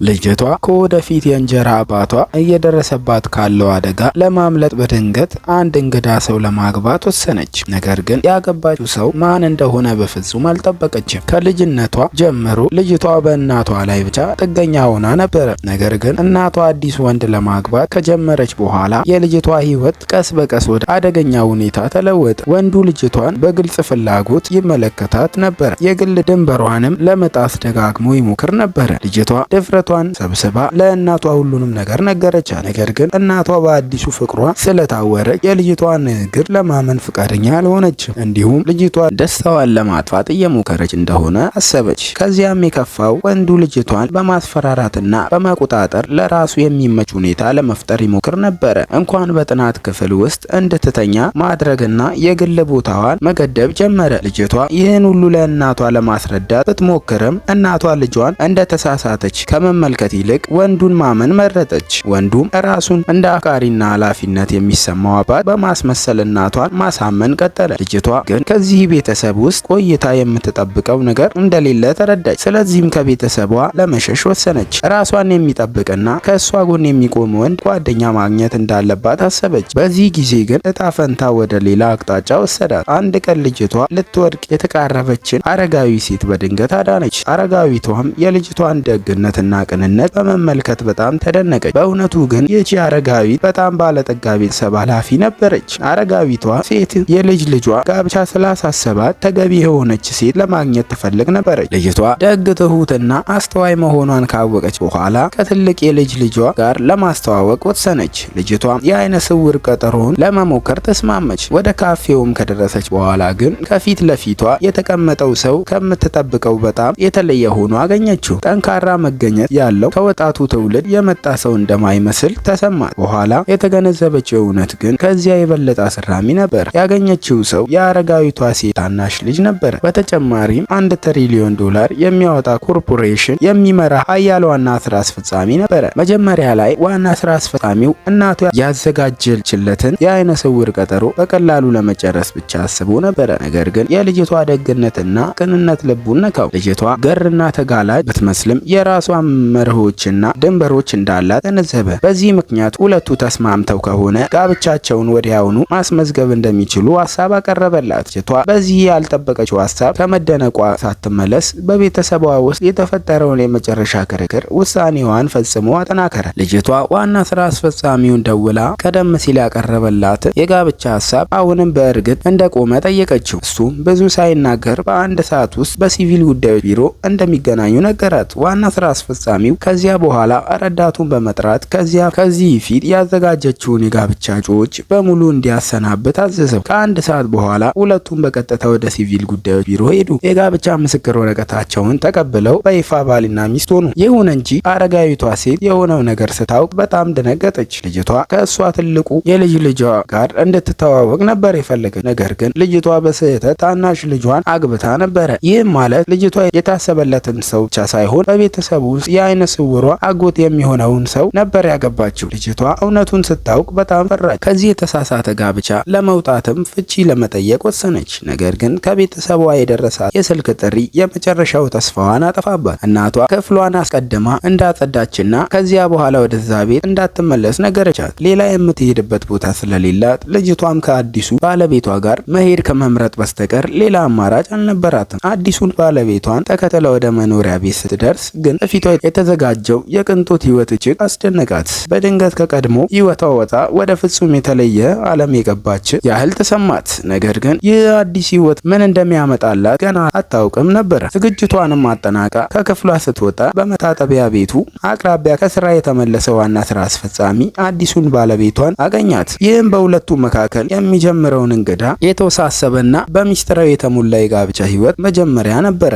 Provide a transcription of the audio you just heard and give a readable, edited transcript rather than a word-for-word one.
ልጅቷ ከወደፊት የእንጀራ አባቷ እየደረሰባት ካለው አደጋ ለማምለጥ በድንገት አንድ እንግዳ ሰው ለማግባት ወሰነች። ነገር ግን ያገባችው ሰው ማን እንደሆነ በፍጹም አልጠበቀችም። ከልጅነቷ ጀምሮ ልጅቷ በእናቷ ላይ ብቻ ጥገኛ ሆና ነበረ። ነገር ግን እናቷ አዲስ ወንድ ለማግባት ከጀመረች በኋላ የልጅቷ ሕይወት ቀስ በቀስ ወደ አደገኛ ሁኔታ ተለወጠ። ወንዱ ልጅቷን በግልጽ ፍላጎት ይመለከታት ነበር። የግል ድንበሯንም ለመጣስ ደጋግሞ ይሞክር ነበረ። ልጅቷ ድፍረቷን ሰብስባ ለእናቷ ሁሉንም ነገር ነገረቻት። ነገር ግን እናቷ በአዲሱ ፍቅሯ ስለታወረች የልጅቷን ንግግር ለማመን ፈቃደኛ አልሆነችም። እንዲሁም ልጅቷ ደስታዋን ለማጥፋት እየሞከረች እንደሆነ አሰበች። ከዚያም የከፋው ወንዱ ልጅቷን በማስፈራራትና በመቆጣጠር ለራሱ የሚመች ሁኔታ ለመፍጠር ይሞክር ነበረ። እንኳን በጥናት ክፍል ውስጥ እንድትተኛ ማድረግና የግል ቦታዋን መገደብ ጀመረ። ልጅቷ ይህን ሁሉ ለእናቷ ለማስረዳት ብትሞክርም እናቷ ልጇን እንደተሳሳተች ከመመልከት ይልቅ ወንዱን ማመን መረጠች። ወንዱም ራሱን እንደ አፍቃሪና ኃላፊነት የሚሰማው አባት በማስመሰል እናቷን ማሳመን ቀጠለ። ልጅቷ ግን ከዚህ ቤተሰብ ውስጥ ቆይታ የምትጠብቀው ነገር እንደሌለ ተረዳች። ስለዚህም ከቤተሰቧ ለመሸሽ ወሰነች። ራሷን የሚጠብቅና ከእሷ ጎን የሚቆም ወንድ ጓደኛ ማግኘት እንዳለባት አሰበች። በዚህ ጊዜ ግን እጣ ፈንታ ወደ ሌላ አቅጣጫ ወሰዳት። አንድ ቀን ልጅቷ ልትወድቅ የተቃረበችን አረጋዊ ሴት በድንገት አዳነች። አረጋዊቷም የልጅቷን ደግነትና ቅንነት በመመልከት በጣም ተደነቀች። በእውነቱ ግን ይህቺ አረጋዊት በጣም ባለጠጋ ቤተሰብ ኃላፊ ነበረች። አረጋዊቷ ሴት የልጅ ልጇ ጋብቻ ስላሳሰባት ተገቢ የሆነች ሴት ለማግኘት ትፈልግ ነበረች። ልጅቷ ደግ፣ ትሁትና አስተዋይ መሆኗን ካወቀች በኋላ ከትልቅ የልጅ ልጇ ጋር ለማስተዋወቅ ወሰነች። ልጅቷ የአይነ ስውር ቀጠሮውን ለመሞከር ተስማመች። ወደ ካፌውም ከደረሰች በኋላ ግን ከፊት ለፊቷ የተቀመጠው ሰው ከምትጠብቀው በጣም የተለየ ሆኖ አገኘችው። ጠንካራ መገኘት ያለው ከወጣቱ ትውልድ የመጣ ሰው እንደማይመስል ተሰማት። በኋላ የተገነዘበችው እውነት ግን ከዚያ የበለጠ አስገራሚ ነበር። ያገኘችው ሰው የአረጋዊቷ ሴት ታናሽ ልጅ ነበር። በተጨማሪም 1 ትሪሊዮን ዶላር የሚያወጣ ኮርፖሬሽን የሚመራ ሀያል ዋና ስራ አስፈጻሚ ነበረ። መጀመሪያ ላይ ዋና ስራ አስፈጻሚው እናቱ ያዘጋጀችለትን የአይነ ስውር ቀጠሮ በቀላሉ ለመጨረስ ብቻ አስቦ ነበረ። ነገር ግን የልጅቷ ደግነትና ቅንነት ልቡን ነካው። ልጅቷ ገርና ተጋላጭ ብትመስልም የራሷ መርሆችና ድንበሮች እንዳላት ተገነዘበ። በዚህ ምክንያት ሁለቱ ተስማምተው ከሆነ ጋብቻቸውን ወዲያውኑ ማስመዝገብ እንደሚችሉ ሀሳብ አቀረበላት። ልጅቷ በዚህ ያልጠበቀችው ሀሳብ ከመደነቋ ሳትመለስ በቤተሰቧ ውስጥ የተፈጠረውን የመጨረሻ ክርክር ውሳኔዋን ፈጽሞ አጠናከረ። ልጅቷ ዋና ስራ አስፈጻሚውን ደውላ ቀደም ሲል ያቀረበላት የጋብቻ ሀሳብ አሁንም በእርግጥ እንደቆመ ጠየቀችው። እሱም ብዙ ሳይናገር በአንድ ሰዓት ውስጥ በሲቪል ጉዳዮች ቢሮ እንደሚገናኙ ነገራት። ዋና ስራ አስፈጻሚው ከዚያ በኋላ ረዳቱን በመጥራት ከዚያ ከዚህ ፊት ያዘጋጀችውን የጋብቻ እጩዎች በሙሉ እንዲያሰናብት አዘዘው። ከአንድ ሰዓት በኋላ ሁለቱም በቀጥታ ወደ ሲቪል ጉዳዮች ቢሮ ሄዱ። የጋብቻ ምስክር ወረቀታቸውን ተቀብለው በይፋ ባልና ሚስት ሆኑ። ይሁን እንጂ አረጋዊቷ ሴት የሆነው ነገር ስታውቅ በጣም ደነገጠች። ልጅቷ ከእሷ ትልቁ የልጅ ልጇ ጋር እንድትተዋወቅ ነበር የፈለገች። ነገር ግን ልጅቷ በስህተት ታናሽ ልጇን አግብታ ነበረ። ይህም ማለት ልጅቷ የታሰበለትን ሰው ብቻ ሳይሆን በቤተሰቡ ውስጥ የአይነ ስውሯ አጎት የሚሆነውን ሰው ነበር ያገባችው። ልጅቷ እውነቱን ስታውቅ በጣም ፈራች። ከዚህ የተሳሳተ ጋብቻ ለመውጣትም ፍቺ ለመጠየቅ ወሰነች። ነገር ግን ከቤተሰቧ የደረሳት የስልክ ጥሪ የመጨረሻው ተስፋዋን አጠፋባት። እናቷ ክፍሏን አስቀድማ እንዳጸዳችና ከዚያ በኋላ ወደዛ ቤት እንዳትመለስ ነገረቻት። ሌላ የምትሄድበት ቦታ ስለሌላት ልጅቷም ከአዲሱ ባለቤቷ ጋር መሄድ ከመምረጥ በስተቀር ሌላ አማራጭ አልነበራትም። አዲሱን ባለቤቷን ተከትላ ወደ መኖሪያ ቤት ስትደርስ ግን በፊቷ የተዘጋጀው የቅንጦት ሕይወት እጅግ አስደነቃት። በድንገት ከቀድሞ ሕይወቷ ወጣ ወደ ፍጹም የተለየ ዓለም የገባች ያህል ተሰማት። ነገር ግን ይህ አዲስ ሕይወት ምን እንደሚያመጣላት ገና አታውቅም ነበር። ዝግጅቷንም አጠናቃ ከክፍሏ ስትወጣ በመታጠቢያ ቤቱ አቅራቢያ ከስራ የተመለሰ ዋና ስራ አስፈጻሚ አዲሱን ባለቤቷን አገኛት። ይህም በሁለቱ መካከል የሚጀምረውን እንግዳ የተወሳሰበና በሚስጥራዊ የተሞላ የጋብቻ ሕይወት መጀመሪያ ነበረ።